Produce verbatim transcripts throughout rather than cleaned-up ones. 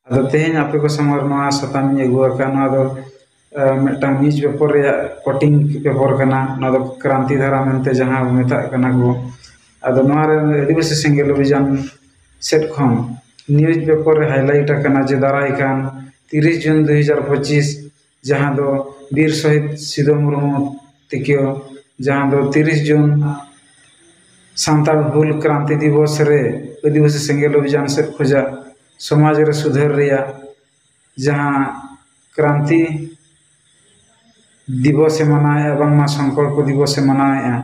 ᱟᱫᱚ ᱛᱮᱦᱮᱧ ᱟᱯᱮ ᱠᱚ ᱥᱟᱢᱟᱝ ᱨᱮ ᱱᱚᱣᱟ ᱥᱟᱛᱟᱢ ᱤᱧ ᱟᱹᱜᱩ ᱟᱠᱟᱫ, ᱱᱚᱣᱟ ᱫᱚ ᱟᱸ, ᱢᱤᱫᱴᱟᱝ ᱱᱤᱭᱩᱡᱽ ᱯᱮᱯᱟᱨ ᱨᱮᱭᱟᱜ ᱠᱚᱴᱤᱝ ᱯᱮᱯᱟᱨ ᱠᱟᱱᱟ᱾ ᱱᱚᱣᱟ ᱫᱚ ᱠᱨᱟᱱᱛᱤ ᱫᱷᱟᱨᱟ ᱢᱮᱱᱛᱮ ᱡᱟᱦᱟᱸ ᱢᱮᱛᱟᱜ ᱠᱟᱱᱟ ᱠᱚ᱾ ᱟᱫᱚ ᱱᱚᱣᱟ ᱨᱮ ᱟᱹᱫᱤᱵᱟᱹᱥᱤ ᱥᱮᱸᱜᱮᱞ ᱚᱵᱷᱤᱡᱟᱱ ᱥᱮᱫ ᱠᱷᱚᱱ ᱱᱤᱭᱩᱡᱽ ᱯᱮᱯᱟᱨ ᱨᱮ ᱦᱟᱭᱞᱟᱭᱤᱴ ᱟᱠᱟᱱᱟ ᱡᱮ ᱫᱟᱨᱟᱭ ᱠᱟᱱ ᱛᱤᱨᱤᱥ ᱡᱩᱱ ᱫᱩ ᱦᱟᱡᱟᱨ ᱯᱚᱸᱪᱤᱥ, ᱡᱟᱦᱟᱸ ᱫᱚ ᱵᱤᱨ ᱥᱚᱦᱤᱫ ᱥᱤᱫᱩ ᱢᱩᱨᱢᱩ ᱛᱤᱠᱤᱭᱟᱹ, ᱡᱟᱦᱟᱸ ᱫᱚ ᱛᱤᱨᱤᱥ ᱡᱩᱱ ᱥᱟᱱᱛᱟᱲ ᱦᱩᱞ ᱠᱨᱟᱱᱛᱤ ᱫᱤᱵᱚᱥ ᱨᱮ ᱟᱹᱫᱤᱵᱟᱹᱥᱤ ᱥᱮᱸᱜᱮᱞ ᱚᱵᱷᱤᱡᱟᱱ ᱥᱮᱫ ᱠᱷᱚᱱᱟᱜ ᱥᱚᱢᱟᱡᱽ ᱨᱮ ᱥᱩᱫᱷᱟᱹᱨ ᱨᱮᱭᱟᱜ ᱡᱟᱦᱟᱸ ᱠᱨᱟᱱᱛᱤ ᱫᱤᱵᱚᱥ ᱮ ᱢᱟᱱᱟᱣᱮᱫᱼᱟ, ᱵᱟᱝᱢᱟ ᱥᱚᱝᱠᱚᱞᱯᱚ ᱫᱤᱵᱚᱥ ᱮ ᱢᱟᱱᱟᱣᱮᱫᱼᱟ᱾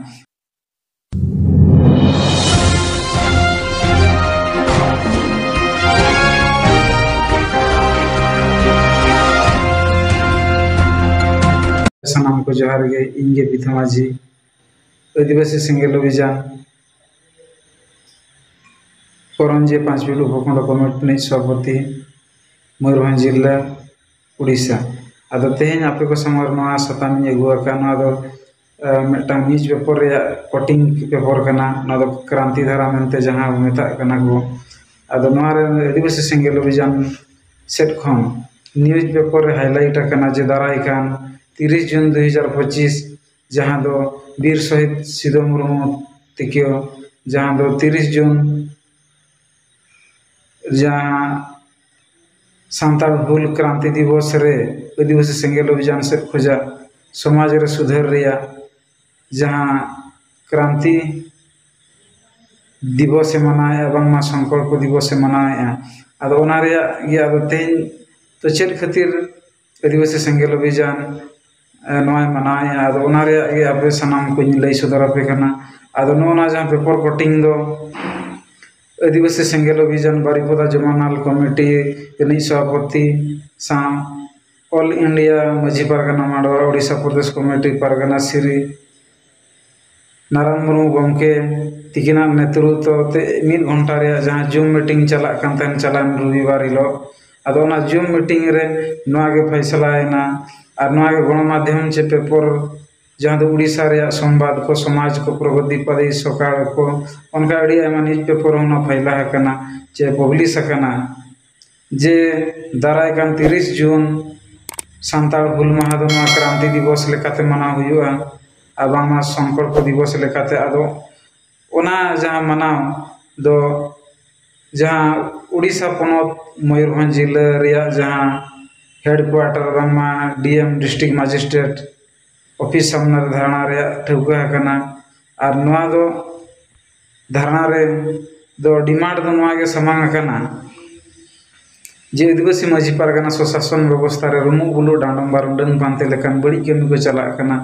ᱥᱟᱱᱟᱢ ᱠᱚ ᱡᱚᱦᱟᱨ ᱜᱮ, ᱤᱧ ᱜᱮ ᱯᱤᱛᱷᱟᱹ ᱢᱟᱹᱡᱷᱤ, ᱟᱹᱫᱤᱵᱟᱹᱥᱤ ᱥᱮᱸᱜᱮᱞ ᱚᱵᱷᱤᱡᱟᱱ ᱠᱚᱨᱚᱱᱡᱤᱭᱟᱹ ᱯᱟᱸᱪ ᱵᱤᱞ ᱩᱯᱚᱠᱷᱚᱸᱰ ᱠᱚᱢᱤᱴᱤ ᱨᱤᱱᱤᱡ ᱥᱚᱵᱷᱟᱯᱚᱛᱤ, ᱢᱚᱭᱩᱨᱵᱷᱚᱸᱡᱽ ᱡᱤᱞᱟᱹ, ᱩᱲᱤᱥᱥᱟ᱾ ᱟᱫᱚ ᱛᱮᱦᱮᱧ ᱟᱯᱮ ᱠᱚ ᱥᱟᱢᱟᱝ ᱨᱮ ᱱᱚᱣᱟ ᱥᱟᱛᱟᱢ ᱤᱧ ᱟᱹᱜᱩ ᱟᱠᱟᱫ, ᱱᱚᱣᱟ ᱫᱚ ᱟᱸ, ᱢᱤᱫᱴᱟᱝ ᱱᱤᱭᱩᱡᱽ ᱯᱮᱯᱟᱨ ᱨᱮᱭᱟᱜ ᱠᱚᱴᱤᱝ ᱯᱮᱯᱟᱨ ᱠᱟᱱᱟ᱾ ᱱᱚᱣᱟ ᱫᱚ ᱠᱨᱟᱱᱛᱤ ᱫᱷᱟᱨᱟ ᱢᱮᱱᱛᱮ ᱡᱟᱦᱟᱸ ᱢᱮᱛᱟᱜ ᱠᱟᱱᱟ ᱠᱚ᱾ ᱟᱫᱚ ᱱᱚᱣᱟ ᱨᱮ ᱟᱹᱫᱤᱵᱟᱹᱥᱤ ᱥᱮᱸᱜᱮᱞ ᱚᱵᱷᱤᱡᱟᱱ ᱥᱮᱫ ᱠᱷᱚᱱ ᱱᱤᱭᱩᱡᱽ ᱯᱮᱯᱟᱨ ᱨᱮ ᱦᱟᱭᱞᱟᱭᱤᱴ ᱟᱠᱟᱱᱟ ᱡᱮ ᱫᱟᱨᱟᱭ ᱠᱟᱱ ᱛᱤᱨᱤᱥ ᱡᱩᱱ ᱫᱩ ᱦᱟᱡᱟᱨ ᱯᱚᱸᱪᱤᱥ, ᱡᱟᱦᱟᱸ ᱫᱚ ᱵᱤᱨ ᱥᱚᱦᱤᱫ ᱥᱤᱫᱩ ᱢᱩᱨᱢᱩ ᱛᱤᱠᱤᱭᱟᱹ, ᱡᱟᱦᱟᱸ ᱫᱚ ᱛᱤᱨᱤᱥ ᱡᱩᱱ ᱡᱟᱦᱟᱸ ᱥᱟᱱᱛᱟᱲ ᱦᱩᱞ ᱠᱨᱟᱱᱛᱤ ᱫᱤᱵᱚᱥ ᱨᱮ ᱟᱹᱫᱤᱵᱟᱹᱥᱤ ᱥᱮᱸᱜᱮᱞ ᱚᱵᱷᱤᱡᱟᱱ ᱥᱮᱫ ᱠᱷᱚᱱᱟᱜ ᱥᱚᱢᱟᱡᱽ ᱨᱮ ᱥᱩᱫᱷᱟᱹᱨ ᱨᱮᱭᱟᱜ ᱡᱟᱦᱟᱸ ᱠᱨᱟᱱᱛᱤ ᱫᱤᱵᱚᱥ ᱮ ᱢᱟᱱᱟᱣᱮᱫᱼᱟ, ᱵᱟᱝᱢᱟ ᱥᱚᱝᱠᱚᱞᱯᱚ ᱫᱤᱵᱚᱥ ᱮ ᱢᱟᱱᱟᱣᱮᱫᱼᱟ᱾ ᱟᱫᱚ ᱚᱱᱟ ᱨᱮᱭᱟᱜ ᱜᱮ ᱟᱫᱚ ᱛᱮᱦᱮᱧ ᱫᱚ ᱪᱮᱫ ᱠᱷᱟᱹᱛᱤᱨ ᱟᱹᱫᱤᱵᱟᱹᱥᱤ ᱥᱮᱸᱜᱮᱞ ᱚᱵᱷᱤᱡᱟᱱ, ᱮ, ᱱᱚᱣᱟᱭ ᱢᱟᱱᱟᱣᱮᱫᱼᱟ, ᱟᱫᱚ ᱚᱱᱟ ᱨᱮᱭᱟᱜ ᱜᱮ ᱟᱯᱮ ᱥᱟᱱᱟᱢ ᱠᱚᱧ ᱞᱟᱹᱭ ᱥᱚᱫᱚᱨ ᱟᱯᱮ ᱠᱟᱱᱟ᱾ ᱟᱫᱚ ᱱᱚᱜᱼᱚ ᱱᱚᱣᱟ ᱡᱟᱦᱟᱸ ᱯᱮᱯᱟᱨ ᱠᱚᱴᱤᱝ ᱫᱚ ᱟᱹᱫᱤᱵᱟᱹᱥᱤ ᱥᱮᱸᱜᱮᱞ ᱚᱵᱷᱤᱡᱟᱱ ᱵᱟᱨᱤᱯᱚᱫᱟ ᱡᱚᱢᱟᱱᱟᱞ ᱠᱚᱢᱤᱴᱤ ᱨᱤᱱᱤᱡ ᱥᱚᱵᱷᱟᱯᱚᱛᱤ ᱥᱟᱶ ᱚᱞ ᱤᱱᱰᱤᱭᱟ ᱢᱟᱹᱡᱷᱤ ᱯᱟᱨᱜᱟᱱᱟ ᱢᱟᱰᱣᱟ, ᱳᱰᱤᱥᱟ ᱯᱨᱚᱫᱮᱥ ᱠᱚᱢᱤᱴᱤ ᱯᱟᱨᱜᱟᱱᱟ ᱥᱨᱤ ᱱᱟᱨᱟᱭᱚᱱ ᱢᱩᱨᱢᱩ ᱜᱚᱢᱠᱮ ᱛᱤᱠᱤᱱᱟᱜ ᱱᱮᱛᱨᱤᱛᱵ ᱛᱮ ᱢᱤᱫ ᱜᱷᱚᱱᱴᱟ ᱨᱮᱭᱟᱜ ᱡᱟᱦᱟᱸ ᱡᱩᱢ ᱢᱤᱴᱤᱝ ᱪᱟᱞᱟᱜ ᱠᱟᱱ ᱛᱟᱦᱮᱸᱱ ᱪᱟᱞᱟᱣᱮᱱ ᱨᱚᱵᱤᱵᱟᱨ ᱦᱤᱞᱳᱜ, ᱟᱫᱚ ᱚᱱᱟ ᱡᱩᱢ ᱢᱤᱴᱤᱝ ᱨᱮ ᱱᱚᱣᱟ ᱜᱮ ᱯᱷᱟᱭᱥᱟᱞᱟ ᱮᱱᱟ᱾ ᱟᱨ ᱱᱚᱣᱟ ᱜᱮ ᱜᱚᱱᱚᱢᱟᱫᱽᱫᱷᱚᱢ ᱪᱮ ᱯᱮᱯᱚᱨ, ᱡᱟᱦᱟᱸ ᱫᱚ ᱩᱲᱤᱥᱥᱟ ᱨᱮᱭᱟᱜ ᱥᱚᱢᱵᱟᱫ ᱠᱚ, ᱥᱚᱢᱟᱡᱽ ᱠᱚ, ᱯᱨᱚᱜᱚᱛᱤ, ᱯᱟᱹᱨᱤ, ᱥᱚᱠᱟᱲ ᱠᱚ, ᱚᱱᱠᱟ ᱟᱹᱰᱤ ᱟᱭᱢᱟ ᱱᱤᱭᱩᱡᱽ ᱯᱮᱯᱟᱨ ᱦᱚᱸ ᱚᱱᱟ ᱯᱷᱟᱭᱞᱟ ᱟᱠᱟᱱᱟ ᱪᱮ ᱯᱟᱵᱽᱞᱤᱥ ᱟᱠᱟᱱᱟ᱾ ᱡᱮ ᱫᱟᱨᱟᱭ ᱠᱟᱱ ᱛᱤᱨᱤᱥ ᱡᱩᱱ ᱥᱟᱱᱛᱟᱲ ᱦᱩᱞ ᱢᱟᱦᱟ ᱫᱚ ᱱᱚᱣᱟ ᱠᱨᱟᱱᱛᱤ ᱫᱤᱵᱚᱥ ᱞᱮᱠᱟᱛᱮ ᱢᱟᱱᱟᱣ ᱦᱩᱭᱩᱜᱼᱟ ᱟᱨ ᱵᱟᱝᱢᱟ ᱥᱚᱝᱠᱚᱞᱯᱚ ᱫᱤᱵᱚᱥ ᱞᱮᱠᱟᱛᱮ᱾ ᱟᱫᱚ ᱚᱱᱟ ᱡᱟᱦᱟᱸ ᱢᱟᱱᱟᱣ ᱫᱚ ᱡᱟᱦᱟᱸ ᱩᱲᱤᱥᱥᱟ ᱯᱚᱱᱚᱛ ᱢᱚᱭᱩᱨᱵᱷᱚᱸᱡᱽ ᱡᱤᱞᱟᱹ ᱨᱮᱭᱟᱜ ᱡᱟᱦᱟᱸ headquarter ᱵᱟᱝᱢᱟ D M, district magistrate office ᱥᱟᱢᱱᱟ ᱨᱮ ᱫᱷᱟᱨᱱᱟ ᱨᱮᱭᱟᱜ ᱴᱷᱟᱹᱣᱠᱟᱹ ᱟᱠᱟᱱᱟ᱾ ᱟᱨ ᱱᱚᱣᱟ ᱫᱚ ᱫᱷᱟᱨᱱᱟ ᱨᱮ ᱫᱚ demand ᱫᱚ ᱱᱚᱣᱟ ᱜᱮ ᱥᱟᱢᱟᱝ ᱟᱠᱟᱱᱟ ᱡᱮ ᱟᱹᱫᱤᱵᱟᱹᱥᱤ ᱢᱟᱹᱡᱷᱤ ᱯᱟᱨᱜᱟᱱᱟ ᱥᱚᱥᱟᱥᱚᱱ ᱵᱮᱵᱚᱥᱛᱷᱟ ᱨᱮ ᱨᱩᱢᱩᱜ ᱵᱩᱞᱩᱜ, ᱰᱟᱸᱰᱚᱢ ᱵᱟᱨᱚᱱ, ᱰᱟᱹᱱ ᱯᱟᱱᱛᱮ ᱞᱮᱠᱟᱱ ᱵᱟᱹᱲᱤᱡ ᱠᱟᱹᱢᱤ ᱠᱚ ᱪᱟᱞᱟᱜ ᱠᱟᱱᱟ᱾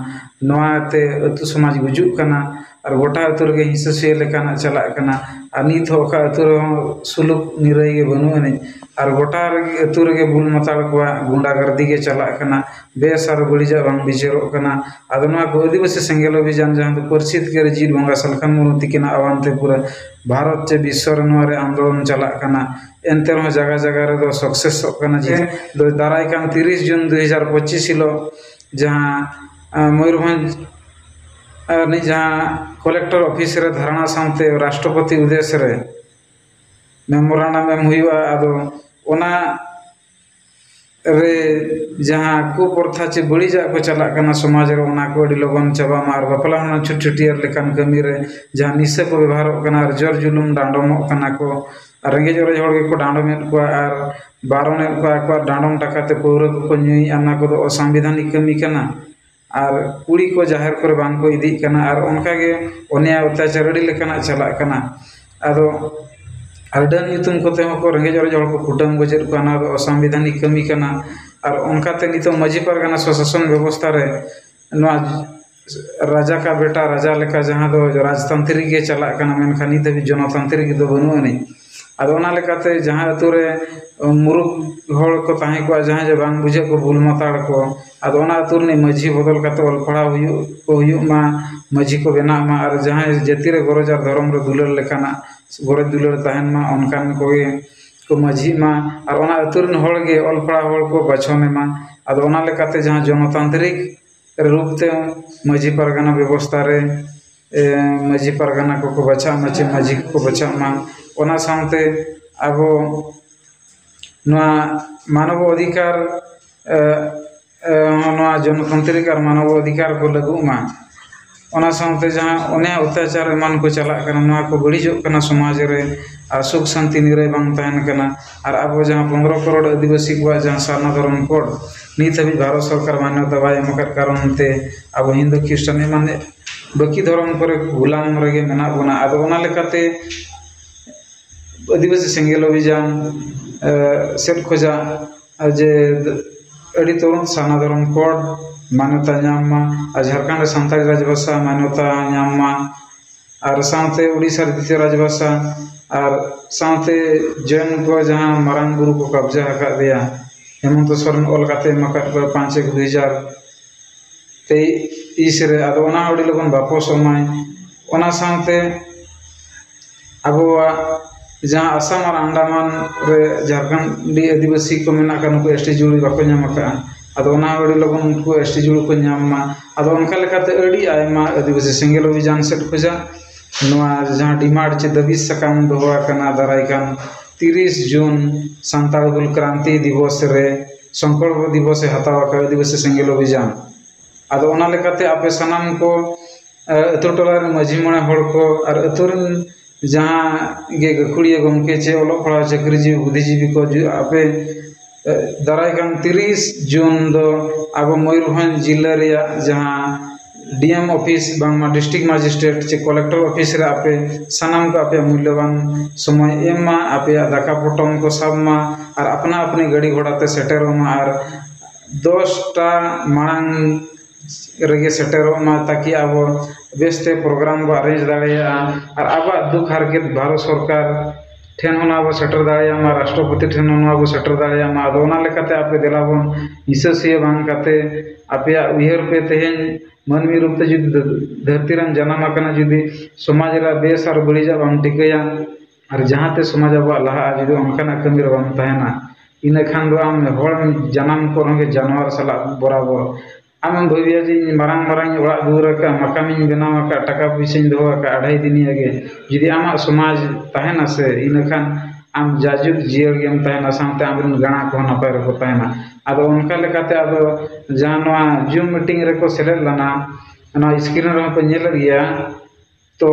ᱱᱚᱣᱟ ᱛᱮ ᱟᱹᱛᱩ ᱥᱚᱢᱟᱡᱽ ᱜᱩᱡᱩᱜ ᱠᱟᱱᱟ ᱟᱨ ᱜᱚᱴᱟ ᱟᱹᱛᱩ ᱨᱮᱜᱮ ᱦᱤᱸᱥᱟᱹ ᱥᱩᱭᱟᱹ ᱞᱮᱠᱟᱱᱟᱜ ᱪᱟᱞᱟᱜ ᱠᱟᱱᱟ᱾ ᱟᱨ ᱱᱤᱛ ᱦᱚᱸ ᱚᱠᱟ ᱟᱹᱛᱩ ᱨᱮᱦᱚᱸ ᱥᱩᱞᱩᱠ ᱱᱤᱨᱟᱹᱭ ᱜᱮ ᱵᱟᱹᱱᱩᱜ ᱟᱹᱱᱤᱡ᱾ ᱟᱨ ᱜᱚᱴᱟ ᱨᱮᱜᱮ ᱟᱹᱛᱩ ᱨᱮᱜᱮ ᱵᱩᱞ ᱢᱟᱛᱟᱞ ᱠᱚᱣᱟᱜ ᱜᱩᱱᱰᱟᱜᱟᱨᱫᱤ ᱜᱮ ᱪᱟᱞᱟᱜ ᱠᱟᱱᱟ᱾ ᱵᱮᱥ ᱟᱨ ᱵᱟᱹᱲᱤᱡᱟᱜ ᱵᱟᱝ ᱵᱤᱪᱟᱹᱨᱚᱜ ᱠᱟᱱᱟ᱾ ᱟᱫᱚ ᱱᱚᱣᱟ ᱠᱚ ᱟᱹᱫᱤᱵᱟᱹᱥᱤ ᱥᱮᱸᱜᱮᱞ ᱚᱵᱷᱤᱡᱟᱱ, ᱡᱟᱦᱟᱸ ᱫᱚ ᱯᱟᱹᱨᱥᱤ ᱛᱮᱜᱮ ᱡᱤᱣᱤ ᱵᱚᱸᱜᱟ ᱥᱟᱞᱠᱷᱟᱱ ᱢᱩᱨᱢᱩ ᱛᱤᱠᱤᱱᱟᱜ ᱟᱦᱣᱟᱱ ᱛᱮ ᱯᱩᱨᱟᱹ ᱵᱷᱟᱨᱚᱛ ᱪᱮ ᱵᱤᱥᱥᱚ ᱨᱮ ᱱᱚᱣᱟ ᱨᱮ ᱟᱱᱫᱳᱞᱚᱱ ᱪᱟᱞᱟᱜ ᱠᱟᱱᱟ᱾ ᱮᱱᱛᱮ ᱨᱮᱦᱚᱸ ᱡᱟᱭᱜᱟ ᱡᱟᱭᱜᱟ ᱨᱮᱫᱚ ᱥᱟᱠᱥᱮᱥᱚᱜ ᱠᱟᱱᱟ᱾ ᱡᱮ ᱫᱚ ᱫᱟᱨᱟᱭ ᱠᱟᱱ ᱛᱤᱨᱤᱥ ᱡᱩᱱ ᱫᱩ ᱦᱟᱡᱟᱨ ᱯᱚᱸᱪᱤᱥ ᱦᱤᱞᱳᱜ ᱡᱟᱦᱟᱸ, ᱟᱸ, ᱢᱚᱭᱩᱨᱵᱷᱚᱸᱡᱽ, ᱟᱸ, ᱨᱤᱱᱤᱡ ᱡᱟᱦᱟᱸ ᱠᱚᱞᱮᱠᱴᱚᱨ ᱚᱯᱷᱤᱥ ᱨᱮ ᱫᱷᱟᱨᱱᱟ ᱥᱟᱶᱛᱮ ᱨᱟᱥᱴᱨᱚᱯᱚᱛᱤ ᱩᱫᱽᱫᱮᱥ ᱨᱮ ᱢᱮᱢᱳᱨᱟᱱᱰᱟᱢ ᱮᱢ ᱦᱩᱭᱩᱜᱼᱟ᱾ ᱟᱫᱚ ᱚᱱᱟ ᱨᱮ ᱡᱟᱦᱟᱸ ᱠᱩᱯᱨᱚᱛᱷᱟ ᱪᱮ ᱵᱟᱹᱲᱤᱡᱟᱜ ᱠᱚ ᱪᱟᱞᱟᱜ ᱠᱟᱱᱟ ᱥᱚᱢᱟᱡᱽ ᱨᱮ, ᱚᱱᱟ ᱠᱚ ᱟᱹᱰᱤ ᱞᱚᱜᱚᱱ ᱪᱟᱵᱟᱜ ᱢᱟ᱾ ᱟᱨ ᱵᱟᱯᱞᱟ ᱦᱚᱸ ᱪᱷᱩᱴ ᱪᱷᱟᱹᱴᱭᱟᱹᱨ ᱞᱮᱠᱟᱱ ᱠᱟᱹᱢᱤ ᱨᱮ ᱡᱟᱦᱟᱸ ᱱᱤᱥᱟᱹ ᱠᱚ ᱵᱮᱵᱚᱦᱟᱨᱚᱜ ᱠᱟᱱᱟ ᱟᱨ ᱡᱳᱨ ᱡᱩᱞᱩᱢ ᱰᱟᱸᱰᱚᱢᱚᱜ ᱠᱟᱱᱟ ᱠᱚ ᱟᱨ ᱨᱮᱸᱜᱮᱡ ᱚᱨᱮᱡ ᱦᱚᱲ ᱜᱮᱠᱚ ᱰᱟᱸᱰᱚᱢᱮᱫ ᱠᱚᱣᱟ ᱟᱨ ᱵᱟᱨᱚᱱᱮᱫ ᱠᱚᱣᱟ ᱠᱚ ᱟᱨ ᱰᱟᱸᱰᱚᱢ ᱴᱟᱠᱟ ᱛᱮ ᱯᱟᱹᱣᱨᱟᱹ ᱠᱚᱠᱚ ᱧᱩᱭᱮᱫᱼᱟ, ᱚᱱᱟ ᱠᱚᱫᱚ ᱚᱥᱟᱝᱵᱤᱫᱷᱟᱱᱤᱠ ᱠᱟᱹᱢᱤ ᱠᱟᱱᱟ᱾ ᱟᱨ ᱠᱩᱲᱤ ᱠᱚ ᱡᱟᱦᱮᱨ ᱠᱚᱨᱮ ᱵᱟᱝ ᱠᱚ ᱤᱫᱤᱜ ᱠᱟᱱᱟ ᱟᱨ ᱚᱱᱠᱟ ᱜᱮ ᱚᱱᱭᱟᱭ ᱚᱛᱛᱟᱪᱟᱨ ᱟᱹᱰᱤ ᱞᱮᱠᱟᱱᱟᱜ ᱪᱟᱞᱟᱜ ᱠᱟᱱᱟ᱾ ᱟᱫᱚ ᱟᱨ ᱰᱟᱹᱱ ᱧᱩᱛᱩᱢ ᱠᱚᱛᱮ ᱦᱚᱸ ᱠᱚ ᱨᱮᱸᱜᱮᱡ ᱚᱨᱮᱡ ᱦᱚᱲ ᱠᱚ ᱠᱩᱴᱟᱹᱢ ᱜᱚᱡᱮᱫ ᱠᱚᱣᱟ, ᱚᱱᱟ ᱫᱚ ᱚᱥᱟᱝᱵᱤᱫᱷᱟᱱᱤᱠ ᱠᱟᱹᱢᱤ ᱠᱟᱱᱟ᱾ ᱟᱨ ᱚᱱᱠᱟᱛᱮ ᱱᱤᱛᱚᱜ ᱢᱟᱹᱡᱷᱤ ᱯᱟᱨᱜᱟᱱᱟ ᱥᱚᱥᱟᱥᱚᱱ ᱵᱮᱵᱚᱥᱛᱷᱟ ᱨᱮ ᱱᱚᱣᱟ ᱨᱟᱡᱟ ᱠᱟ ᱵᱮᱴᱟ ᱨᱟᱡᱟ ᱞᱮᱠᱟ ᱡᱟᱦᱟᱸ ᱫᱚ ᱨᱟᱡᱽᱛᱟᱱᱛᱨᱤᱠ ᱜᱮ ᱪᱟᱞᱟᱜ ᱠᱟᱱᱟ, ᱢᱮᱱᱠᱷᱟᱱ ᱱᱤᱛ ᱫᱷᱟᱹᱵᱤᱡ ᱡᱚᱱᱚᱛᱟᱱᱛᱨᱤᱠ ᱫᱚ ᱵᱟᱹᱱᱩᱜ ᱟᱹᱱᱤᱡ᱾ ᱟᱫᱚ ᱚᱱᱟ ᱞᱮᱠᱟᱛᱮ ᱡᱟᱦᱟᱸ ᱟᱹᱛᱩ ᱨᱮ ᱢᱩᱨᱩᱠ ᱦᱚᱲ ᱠᱚ ᱛᱟᱦᱮᱸ ᱠᱚᱜᱼᱟ, ᱡᱟᱦᱟᱸᱭ ᱡᱮ ᱵᱟᱝ ᱵᱩᱡᱷᱟᱹᱜ ᱠᱚ, ᱵᱩᱞ ᱢᱟᱛᱟᱲ ᱠᱚ, ᱟᱫᱚ ᱚᱱᱟ ᱟᱹᱛᱩ ᱨᱤᱱᱤᱡ ᱢᱟᱹᱡᱷᱤ ᱵᱚᱫᱚᱞ ᱠᱟᱛᱮ ᱚᱞ ᱯᱟᱲᱦᱟᱣ ᱦᱩᱭᱩᱜ ᱠᱚ ᱦᱩᱭᱩᱜ ᱢᱟ, ᱢᱟᱹᱡᱷᱤ ᱠᱚ ᱵᱮᱱᱟᱜ ᱢᱟ᱾ ᱟᱨ ᱡᱟᱦᱟᱸᱭ ᱡᱟᱹᱛᱤ ᱨᱮ ᱜᱚᱨᱚᱡᱽ ᱟᱨ ᱫᱷᱚᱨᱚᱢ ᱨᱮ ᱫᱩᱞᱟᱹᱲ ᱞᱮᱠᱟᱱᱟᱜ ᱜᱚᱨᱚᱡᱽ ᱫᱩᱞᱟᱹᱲ ᱛᱟᱦᱮᱱ ᱢᱟ, ᱚᱱᱠᱟᱱ ᱠᱚᱜᱮ ᱠᱚ ᱢᱟᱹᱡᱷᱤᱜ ᱢᱟ᱾ ᱟᱨ ᱚᱱᱟ ᱟᱹᱛᱩ ᱨᱤᱱ ᱦᱚᱲ ᱜᱮ ᱚᱞ ᱯᱟᱲᱦᱟᱣ ᱦᱚᱲ ᱠᱚ ᱵᱟᱪᱷᱚᱱ ᱮᱢᱟ᱾ ᱟᱫᱚ ᱚᱱᱟ ᱞᱮᱠᱟᱛᱮ ᱡᱟᱦᱟᱸ ᱡᱚᱱᱚᱛᱟᱱᱛᱨᱤᱠ ᱨᱩᱯ ᱛᱮ ᱢᱟᱹᱡᱷᱤ ᱯᱟᱨᱜᱟᱱᱟ ᱵᱮᱵᱚᱥᱛᱷᱟ ᱨᱮ, ᱮ, ᱢᱟᱹᱡᱷᱤ ᱯᱟᱨᱜᱟᱱᱟ ᱠᱚᱠᱚ ᱵᱟᱪᱷᱟᱜ ᱢᱟ ᱪᱮ ᱢᱟᱹᱡᱷᱤ ᱠᱚᱠᱚ ᱵᱟᱪᱷᱟᱜ ᱢᱟ᱾ ᱚᱱᱟ ᱥᱟᱶᱛᱮ ᱟᱵᱚ ᱱᱚᱣᱟ ᱢᱟᱱᱚᱵ ᱚᱫᱷᱤᱠᱟᱨ, ᱮ, ᱮ, ᱱᱚᱣᱟ ᱡᱚᱱᱚᱛᱟᱱᱛᱨᱤᱠ ᱟᱨ ᱢᱟᱱᱚᱵ ᱚᱫᱷᱤᱠᱟᱨ ᱠᱚ ᱞᱟᱹᱜᱩᱜ ᱢᱟ᱾ ᱚᱱᱟ ᱥᱟᱶᱛᱮ ᱡᱟᱦᱟᱸ ᱚᱱᱮ ᱚᱛᱛᱟᱪᱟᱨ ᱮᱢᱟᱱ ᱠᱚ ᱪᱟᱞᱟᱜ ᱠᱟᱱᱟ, ᱱᱚᱣᱟ ᱠᱚ ᱵᱟᱹᱲᱤᱡᱚᱜ ᱠᱟᱱᱟ ᱥᱚᱢᱟᱡᱽ ᱨᱮ, ᱟᱨ ᱥᱩᱠ ᱥᱟᱱᱛᱤ ᱱᱤᱨᱟᱹᱭ ᱵᱟᱝ ᱛᱟᱦᱮᱱ ᱠᱟᱱᱟ᱾ ᱟᱨ ᱟᱵᱚ ᱡᱟᱦᱟᱸ ᱯᱚᱱᱨᱚ ᱠᱟᱨᱳᱲ ᱟᱹᱫᱤᱵᱟᱹᱥᱤ ᱠᱚᱣᱟᱜ ᱡᱟᱦᱟᱸ ᱥᱟᱨᱱᱟ ᱫᱷᱚᱨᱚᱢ ᱠᱳᱰ, ᱱᱤᱛ ᱦᱟᱹᱵᱤᱡ ᱵᱷᱟᱨᱚᱛ ᱥᱚᱨᱠᱟᱨ ᱢᱟᱱᱱᱚᱛᱟ ᱵᱟᱭ ᱮᱢ ᱟᱠᱟᱫ ᱠᱟᱨᱚᱱ ᱛᱮ ᱟᱵᱚ ᱦᱤᱱᱫᱩ ᱠᱷᱨᱤᱥᱴᱟᱱ ᱮᱢᱟᱱ ᱵᱟᱹᱠᱤ ᱫᱷᱚᱨᱚᱢ ᱠᱚᱨᱮ ᱜᱩᱞᱟᱢ ᱨᱮᱜᱮ ᱢᱮᱱᱟᱜ ᱵᱚᱱᱟ᱾ ᱟᱫᱚ ᱚᱱᱟ ᱞᱮᱠᱟᱛᱮ ᱟᱹᱫᱤᱵᱟᱹᱥᱤ ᱥᱮᱸᱜᱮᱞ ᱚᱵᱷᱤᱡᱟᱱ, ᱮ, ᱥᱮᱫ ᱠᱷᱚᱡᱟᱜ ᱡᱮ ᱟᱹᱰᱤ ᱛᱩᱨᱟᱹᱫ ᱥᱟᱨᱱᱟ ᱫᱷᱚᱨᱚᱢ ᱠᱳᱰ ᱢᱟᱱᱭᱚᱛᱟ ᱧᱟᱢ ᱢᱟ, ᱟᱨ ᱡᱷᱟᱲᱠᱷᱚᱸᱰ ᱨᱮ ᱥᱟᱱᱛᱟᱲᱤ ᱨᱟᱡᱽᱵᱷᱟᱥᱟ ᱢᱟᱱᱭᱚᱛᱟ ᱧᱟᱢ ᱢᱟ, ᱟᱨ ᱥᱟᱶᱛᱮ ᱩᱲᱤᱥᱥᱟ ᱨᱮ ᱫᱤᱛᱤᱭᱚ ᱨᱟᱡᱽᱵᱷᱟᱥᱟ, ᱟᱨ ᱥᱟᱶᱛᱮ ᱡᱚᱭᱱ ᱠᱚ ᱡᱟᱦᱟᱸ ᱢᱟᱨᱟᱝ ᱵᱩᱨᱩ ᱠᱚ ᱠᱟᱵᱽᱡᱟ ᱟᱠᱟᱫ ᱫᱮᱭᱟ, ᱦᱮᱢᱚᱱᱛᱚ ᱥᱚᱨᱮᱱ ᱚᱞ ᱠᱟᱛᱮ ᱮᱢ ᱟᱠᱟᱫ ᱠᱚᱣᱟ ᱯᱟᱸᱪ ᱮᱠ ᱫᱩ ᱦᱟᱡᱟᱨ ᱛᱮᱭᱤᱥ ᱨᱮ, ᱟᱫᱚ ᱚᱱᱟ ᱟᱹᱰᱤ ᱞᱚᱜᱚᱱ ᱵᱟᱯᱚᱥᱚᱜ ᱢᱟᱭ᱾ ᱚᱱᱟ ᱥᱟᱶᱛᱮ ᱟᱵᱚᱣᱟᱜ ᱡᱟᱦᱟᱸ ᱟᱥᱟᱢ ᱟᱨ ᱟᱱᱰᱟᱢᱟᱱ ᱨᱮ ᱡᱷᱟᱲᱠᱷᱚᱸᱰᱤ ᱟᱹᱫᱤᱵᱟᱹᱥᱤ ᱠᱚ ᱢᱮᱱᱟᱜ ᱠᱚᱣᱟ, ᱱᱩᱠᱩ ᱮᱥ ᱴᱤ ᱡᱩᱲᱤ ᱵᱟᱠᱚ ᱧᱟᱢ ᱟᱠᱟᱫᱼᱟ᱾ ᱟᱫᱚ ᱚᱱᱟ ᱟᱹᱰᱤ ᱞᱚᱜᱚᱱ ᱩᱱᱠᱩ ᱮᱥ ᱴᱤ ᱡᱩᱲᱤ ᱠᱚ ᱧᱟᱢ ᱢᱟ᱾ ᱟᱫᱚ ᱚᱱᱠᱟ ᱞᱮᱠᱟᱛᱮ ᱟᱹᱰᱤ ᱟᱭᱢᱟ ᱟᱹᱫᱤᱵᱟᱹᱥᱤ ᱥᱮᱸᱜᱮᱞ ᱚᱵᱷᱤᱡᱟᱱ ᱥᱮᱫ ᱠᱷᱚᱱᱟᱜ ᱱᱚᱣᱟ ᱡᱟᱦᱟᱸ ᱰᱤᱢᱟᱱᱰ ᱪᱮ ᱫᱟᱹᱵᱤ ᱥᱟᱠᱟᱢ ᱫᱚᱦᱚ ᱟᱠᱟᱱᱟ ᱫᱟᱨᱟᱭ ᱠᱟᱱ ᱛᱤᱨᱤᱥ ᱡᱩᱱ ᱥᱟᱱᱛᱟᱲ ᱦᱩᱞ ᱠᱨᱟᱱᱛᱤ ᱫᱤᱵᱚᱥ ᱨᱮ, ᱥᱚᱝᱠᱚᱞᱯᱚ ᱫᱤᱵᱚᱥ ᱮ ᱦᱟᱛᱟᱣ ᱟᱠᱟᱫ ᱟᱹᱫᱤᱵᱟᱹᱥᱤ ᱥᱮᱸᱜᱮᱞ ᱚᱵᱷᱤᱡᱟᱱ᱾ ᱟᱫᱚ ᱚᱱᱟ ᱞᱮᱠᱟᱛᱮ ᱟᱯᱮ ᱥᱟᱱᱟᱢ ᱠᱚ, ᱮ, ᱟᱹᱛᱩ ᱴᱚᱞᱟ ᱨᱮᱱ ᱢᱟᱹᱡᱷᱤ ᱢᱚᱬᱮ ᱦᱚᱲ ᱠᱚ ᱟᱨ ᱟᱹᱛᱩ ᱨᱮᱱ ᱡᱟᱦᱟᱸ ᱜᱮ ᱜᱟᱹᱠᱷᱩᱲᱤᱭᱟᱹ ᱜᱚᱢᱠᱮ ᱪᱮ ᱚᱞᱚᱜ ᱯᱟᱲᱦᱟᱣ ᱪᱟᱹᱠᱨᱤᱡᱤᱵᱤ ᱵᱩᱫᱽᱫᱷᱤᱡᱤᱵᱤ ᱠᱚ ᱡᱩ-, ᱟᱯᱮ, ᱮ, ᱫᱟᱨᱟᱭ ᱠᱟᱱ ᱛᱤᱨᱤᱥ ᱡᱩᱱ ᱫᱚ ᱟᱵᱚ ᱢᱚᱭᱩᱨᱵᱷᱚᱸᱡᱽ ᱡᱤᱞᱟᱹ ᱨᱮᱭᱟᱜ ᱡᱟᱦᱟᱸ ᱰᱤ ᱮᱢ ᱚᱯᱷᱤᱥ ᱵᱟᱝᱢᱟ ᱰᱤᱥᱴᱨᱤᱠᱴ ᱢᱮᱡᱤᱥᱴᱨᱮᱴ ᱪᱮ ᱠᱚᱞᱮᱠᱴᱚᱨ ᱚᱯᱷᱤᱥ ᱨᱮ ᱟᱯᱮ ᱥᱟᱱᱟᱢ ᱠᱚ ᱟᱯᱮᱭᱟᱜ ᱢᱩᱞᱞᱚᱵᱟᱱ ᱥᱚᱢᱚᱭ ᱮᱢ ᱢᱟ, ᱟᱯᱮᱭᱟᱜ ᱫᱟᱠᱟ ᱯᱚᱴᱚᱢ ᱠᱚ ᱥᱟᱵ ᱢᱟ ᱟᱨ ᱟᱯᱱᱟ ᱟᱯᱱᱤ ᱜᱟᱹᱰᱤ ᱜᱷᱚᱲᱟ ᱛᱮ ᱥᱮᱴᱮᱨᱚᱜ ᱢᱟ ᱟᱨ ᱫᱚᱥᱴᱟ ᱢᱟᱲᱟᱝ ᱨᱮᱜᱮ ᱥᱮᱴᱮᱨᱚᱜ ᱢᱟ, ᱛᱟᱠᱤ ᱟᱵᱚ ᱵᱮᱥᱛᱮ ᱯᱨᱳᱜᱨᱟᱢ ᱵᱚ ᱟᱨᱮᱧᱡᱽ ᱫᱟᱲᱮᱭᱟᱜᱼᱟ ᱟᱨ ᱟᱵᱚᱣᱟᱜ ᱫᱩᱠ ᱦᱟᱨᱠᱮᱛ ᱵᱷᱟᱨᱚᱛ ᱥᱚᱨᱠᱟᱨ ᱴᱷᱮᱱ ᱦᱚᱸ ᱱᱚᱣᱟ ᱵᱚ ᱥᱮᱴᱮᱨ ᱫᱟᱲᱮᱭᱟᱜ ᱢᱟ, ᱨᱟᱥᱴᱨᱚᱯᱚᱛᱤ ᱴᱷᱮᱱ ᱦᱚᱸ ᱱᱚᱣᱟ ᱵᱚ ᱥᱮᱴᱮᱨ ᱫᱟᱲᱮᱭᱟᱜ ᱢᱟ᱾ ᱟᱫᱚ ᱚᱱᱟ ᱞᱮᱠᱟᱛᱮ ᱟᱯᱮ ᱫᱮᱞᱟ ᱵᱚᱱ ᱦᱤᱥᱟᱹ ᱥᱩᱭᱟᱹ ᱵᱟᱝ ᱠᱟᱛᱮ ᱟᱯᱮᱭᱟᱜ ᱩᱭᱦᱟᱹᱨ ᱯᱮ ᱛᱮᱦᱮᱧ ᱢᱟᱹᱱᱢᱤ ᱨᱩᱯ ᱛᱮ ᱡᱩᱫᱤ ᱫᱷᱟᱹᱨᱛᱤ ᱨᱮᱢ ᱡᱟᱱᱟᱢ ᱟᱠᱟᱱᱟ, ᱡᱩᱫᱤ ᱥᱚᱢᱟᱡᱽ ᱨᱮᱭᱟᱜ ᱵᱮᱥ ᱟᱨ ᱵᱟᱹᱲᱤᱡᱟᱜ ᱵᱟᱢ ᱴᱷᱤᱠᱟᱹᱭᱟ ᱟᱨ ᱡᱟᱦᱟᱸ ᱛᱮ ᱥᱚᱢᱟᱡᱽ ᱟᱵᱚᱣᱟᱜ ᱞᱟᱦᱟᱜᱼᱟ, ᱡᱩᱫᱤ ᱚᱱᱠᱟᱱᱟᱜ ᱠᱟᱹᱢᱤ ᱨᱮ ᱵᱟᱢ ᱛᱟᱦᱮᱱᱟ, ᱤᱱᱟᱹ ᱠᱷᱟᱱ ᱫᱚ ᱟᱢ ᱦᱚᱲ ᱡᱟᱱᱟᱢ ᱠᱚ ᱨᱮᱦᱚᱸ ᱜᱮ ᱡᱟᱱᱣᱟᱨ ᱥᱟᱞᱟᱜ ᱵᱚᱨᱟᱵᱚᱨ᱾ ᱟᱢᱮᱢ ᱵᱷᱟᱹᱵᱤᱭᱟ ᱡᱮ ᱤᱧ ᱢᱟᱨᱟᱝ ᱢᱟᱨᱟᱝ ᱤᱧ ᱚᱲᱟᱜ ᱫᱩᱣᱟᱹᱨ ᱟᱠᱟᱫᱼᱟ, ᱢᱟᱠᱟᱢᱤᱧ ᱵᱮᱱᱟᱣ ᱟᱠᱟᱫᱼᱟ, ᱴᱟᱠᱟ ᱯᱩᱭᱥᱟᱹᱧ ᱫᱚᱦᱚ ᱟᱠᱟᱫᱼᱟ, ᱟᱲᱟᱭ ᱫᱤᱱᱤᱭᱟ ᱜᱮ᱾ ᱡᱩᱫᱤ ᱟᱢᱟᱜ ᱥᱚᱢᱟᱡᱽ ᱛᱟᱦᱮᱱᱟ ᱥᱮ, ᱤᱱᱟᱹ ᱠᱷᱟᱱ ᱟᱢ ᱡᱟᱭᱡᱩᱜᱽ ᱡᱤᱭᱟᱹᱲ ᱜᱮᱢ ᱛᱟᱦᱮᱱᱟ, ᱥᱟᱶᱛᱮ ᱟᱢᱨᱮᱱ ᱜᱟᱬᱟ ᱠᱚᱦᱚᱸ ᱱᱟᱯᱟᱭ ᱨᱮᱠᱚ ᱛᱟᱦᱮᱱᱟ᱾ ᱟᱫᱚ ᱚᱱᱠᱟ ᱞᱮᱠᱟᱛᱮ ᱟᱫᱚ ᱡᱟᱦᱟᱸ ᱱᱚᱣᱟ Zoom meeting ᱨᱮᱠᱚ ᱥᱮᱞᱮᱫ ᱞᱮᱱᱟ, ᱱᱚᱣᱟ screen ᱨᱮᱦᱚᱸ ᱯᱮ ᱧᱮᱞᱮᱫ ᱜᱮᱭᱟ᱾ ᱛᱚ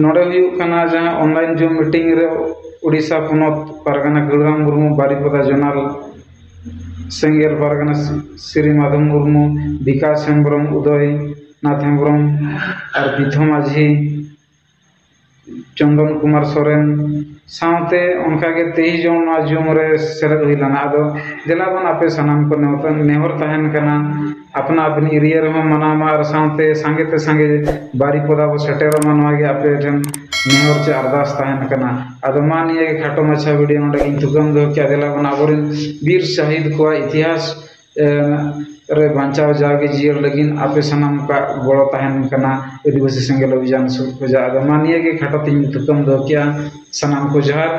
ᱱᱚᱰᱮ ᱦᱩᱭᱩᱜ ᱠᱟᱱᱟ ᱡᱟᱦᱟᱸ online Zoom meeting ᱨᱮ ᱩᱲᱤᱥᱥᱟ ᱯᱚᱱᱚᱛ ᱯᱟᱨᱜᱟᱱᱟ ᱠᱟᱹᱞᱩᱨᱟᱢ ᱢᱩᱨᱢᱩ, ᱵᱟᱨᱤᱯᱚᱫᱟ zonal ᱥᱮᱸᱜᱮᱞ ᱯᱟᱨᱜᱟᱱᱟ ᱥᱤ-, ᱥᱨᱤ ᱢᱟᱫᱷᱚᱵ ᱢᱩᱨᱢᱩ, ᱵᱤᱠᱟᱥ ᱦᱮᱢᱵᱨᱚᱢ, ᱩᱫᱚᱭ ᱱᱟᱛᱷ ᱦᱮᱢᱵᱨᱚᱢ ᱟᱨ ᱯᱤᱛᱷᱚ ᱢᱟᱹᱡᱷᱤ, ᱪᱚᱱᱫᱚᱱ ᱠᱩᱢᱟᱨ ᱥᱚᱨᱮᱱ ᱥᱟᱶᱛᱮ ᱚᱱᱠᱟᱜᱮ ᱛᱮᱭᱤᱥ ᱡᱚᱱ ᱱᱚᱣᱟ Zoom ᱨᱮ ᱥᱮᱞᱮᱫ ᱦᱩᱭ ᱞᱮᱱᱟ᱾ ᱟᱫᱚ ᱫᱮᱞᱟ ᱵᱚᱱ ᱟᱯᱮ ᱥᱟᱱᱟᱢ ᱠᱚ ᱱᱮᱦᱚᱨ, ᱱᱮᱦᱚᱨ ᱛᱟᱦᱮᱱ ᱠᱟᱱᱟ, ᱟᱯᱱᱟ ᱟᱹᱯᱱᱤ area ᱨᱮᱦᱚᱸ ᱢᱟᱱᱟᱣ ᱢᱟ ᱟᱨ ᱥᱟᱶᱛᱮ ᱥᱟᱸᱜᱮ ᱛᱮ ᱥᱟᱸᱜᱮ ᱵᱟᱨᱤᱯᱚᱫᱟ ᱵᱚ ᱥᱮᱴᱮᱨᱚᱜ ᱢᱟ, ᱱᱚᱣᱟ ᱜᱮ ᱟᱯᱮ ᱴᱷᱮᱱ ᱱᱮᱦᱚᱨ ᱪᱮ ᱟᱨᱫᱟᱥ ᱛᱟᱦᱮᱱ ᱠᱟᱱᱟ᱾ ᱟᱫᱚ ᱢᱟ ᱱᱤᱭᱟᱹ ᱜᱮ ᱠᱷᱟᱴᱚ ᱢᱟᱪᱷᱟ video ᱱᱚᱰᱮ ᱜᱤᱧ ᱛᱷᱩᱠᱟᱹᱢ ᱫᱚᱦᱚ ᱠᱮᱜᱼᱟ᱾ ᱫᱮᱞᱟ ᱵᱚᱱ ᱟᱵᱚᱨᱮᱱ ᱵᱤᱨ ᱥᱟᱹᱦᱤᱫ ᱠᱚᱣᱟᱜ ᱤᱛᱤᱦᱟᱥ ᱮ, ᱨᱮ ᱵᱟᱧᱪᱟᱣ ᱡᱟᱣᱜᱮ ᱡᱤᱭᱟᱹᱲ ᱞᱟᱹᱜᱤᱫ ᱟᱯᱮ ᱥᱟᱱᱟᱢ ᱠᱚᱣᱟᱜ ᱜᱚᱲᱚ ᱛᱟᱦᱮᱱ ᱠᱟᱱᱟ ᱟᱹᱫᱤᱵᱟᱹᱥᱤ ᱥᱮᱸᱜᱮᱞ ᱚᱵᱷᱤᱡᱟᱱ ᱥᱩᱨ ᱠᱷᱚᱱᱟᱜ᱾ ᱟᱫᱚ ᱢᱟ ᱱᱤᱭᱟᱹ ᱜᱮ ᱠᱷᱟᱴᱚ ᱛᱮᱧ ᱛᱷᱩᱠᱟᱹᱢ ᱫᱚᱦᱚ ᱠᱮᱜᱼᱟ᱾ ᱥᱟᱱᱟᱢ ᱠᱚ ᱡᱚᱦᱟᱨ᱾